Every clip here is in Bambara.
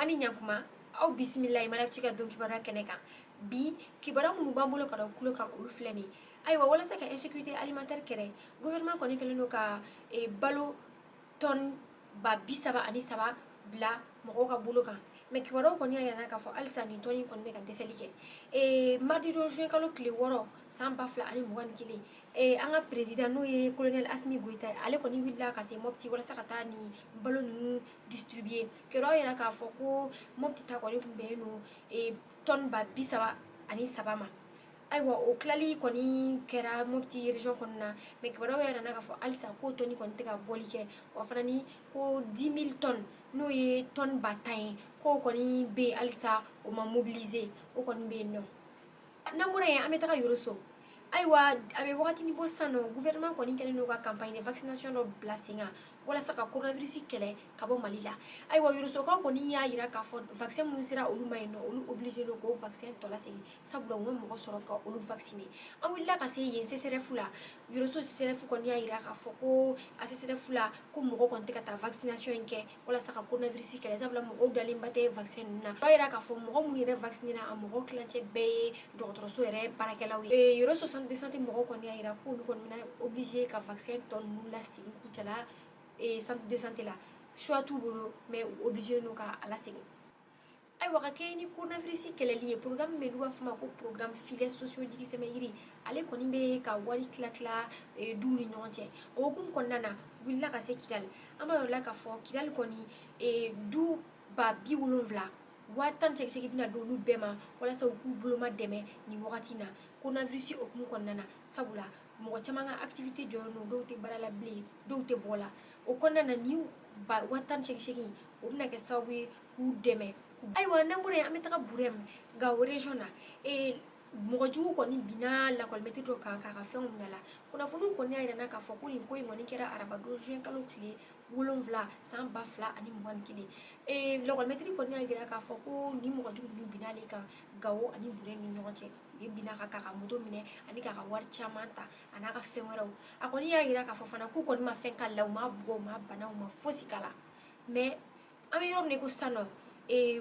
Aw ni ɲakuma, aw bisimila Mali ka don kibaruya kɛnɛ kan. Bi kibaruya minnu b'an bolo ka da kulo kan, olu filɛ nin. Ayiwa, walasa ka insécurité alimentaire kɛlɛ, gouvernement kɔni kɛlen don ka balo tonne 33 bila mɔgɔw ka bolo kan. Mais kibaruyaw kɔni y'a yira k'a fɔ halisa nin tɔni kɔni bɛ ka dɛsɛli kɛ. Mardi don, juin kalo tile 6, san 2021, an ka président, n'o ye colonel Assimi Goïta ye, ale kɔni wulila ka se Mopti walasa ka taa nin balo ninnu distribuer. Kibaruyaw yira k'a fɔ ko Mopti ta kɔni tun bɛnnen don tonne 33 ma. Ayiwa, o tilali kɔni kɛra Mopti région kɔnɔna na, mais kibaruyaw y'a yira k'a fɔ halisa k'o tɔni kɔni tɛ ka bɔli kɛ. Wa fana ni ko 10 000 tonnes, n'o ye tonne 10 000 ye, k'o kɔni bɛ yen halisa, o ma mobiliser, o kɔni bɛ yen nɔ. N'an bɔra yen, an bɛ taga Yoroso. Ayiwa, a bɛ wagatinin bɔ sisan nɔ, gouvernement kɔni kɛlen don ka campagne de vaccination dɔ bila sen kan walasa ka coronavirus kɛlɛ ka bɔ Mali la. Ayiwa, Yorosokaw kɔni y'a yira k'a fɔ vaccin minnu sera olu ma yen nɔ, olu obligé don k'o vaccin tɔ lasegin, sabula u ma mɔgɔ sɔrɔ ka olu vacciner. An wulila ka se yen CSRéf la. Yoroso CSRéf kɔni y'a yira k'a fɔ ko a CSRéf la, ko mɔgɔ kɔni tɛ ka taa vaccination in kɛ walasa ka coronavirus kɛlɛ, sabula mɔgɔw dalenba tɛ vaccin ninnu na. O b'a yira k'a fɔ mɔgɔ minnu yɛrɛ vacciner la, a mɔgɔ tilancɛ bɛɛ ye dɔgɔtɔrɔso yɛrɛ baarakɛlaw ye. Yoroso centre de santé mɔgɔw kɔni y'a yira k'olu kɔni bɛna obligé ka vaccin tɔ ninnu lasegin Kucala centre de santé la. Choix t'u bolo, mais u obligé don ka a lasegin. Ayiwa, ka kɛɲɛ ni coronavirus kɛlɛli ye, programme min n'u b'a fɔ ma ko programme filets sociaux jigisɛmɛ yiri, ale kɔni bɛ ka wari tila tila duw ni ɲɔgɔn cɛ. O hukumu kɔnɔna na, u wulila ka se Kidali. An b'a yɔrɔ la k'a fɔ Kidali kɔni, du 70 000, 18 000 bɛna di olu bɛɛ ma walasa u k'u boloma dɛmɛ nin wagati in na, coronavirus hukumu kɔnɔna na, sabula mɔgɔ caman ka activité jɔlen don, dɔw tɛ baara la bilen, dɔw tɛ bɔ la. O kɔnɔna na, nin ba 18 000, o bɛna kɛ sababu ye k'u dɛmɛ. Ayiwa, n'an bɔra yen, an bɛ taga Burɛmu, Gawo région na. Mɔgɔ jugu kɔni binna lakɔlimɛtiri dɔ kan k'a ka fɛnw minɛ la. Kunnafoniw kɔni y'a yira k'a fɔ ko nin ko in kɔni kɛra arabadon, juin kalo tile 7, san 2021. Lakɔlimɛtiri kɔni y'a yira k'a fɔ ko nin mɔgɔ jugu ninnu binna ale kan Gawo ani Burɛmu ni ɲɔgɔn cɛ. U ye binna kan k'a ka moto minɛ ani k'a ka wari caman ta, a n'a ka fɛn wɛrɛw. A kɔni y'a yira k'a fɔ fana k'u kɔni ma fɛn k'ale la, u m'a bugɔ, u m'a bana, u ma fosi k'a la. Mais an bɛ yɔrɔ min na i ko sisan nɔ,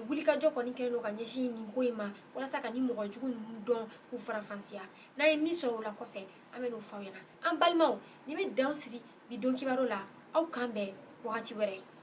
wulikajɔ kɔni kɛlen don ka ɲɛsin nin ko in ma walasa ka nin mɔgɔ jugu ninnu dɔn k'u faranfasiya. N'an ye min sɔrɔ o la kɔfɛ, an bɛ n'o fɔ aw ɲɛna. An balimaw, nin bɛ dan siri bi don kibaru la. Aw kan bɛn wagati wɛrɛ.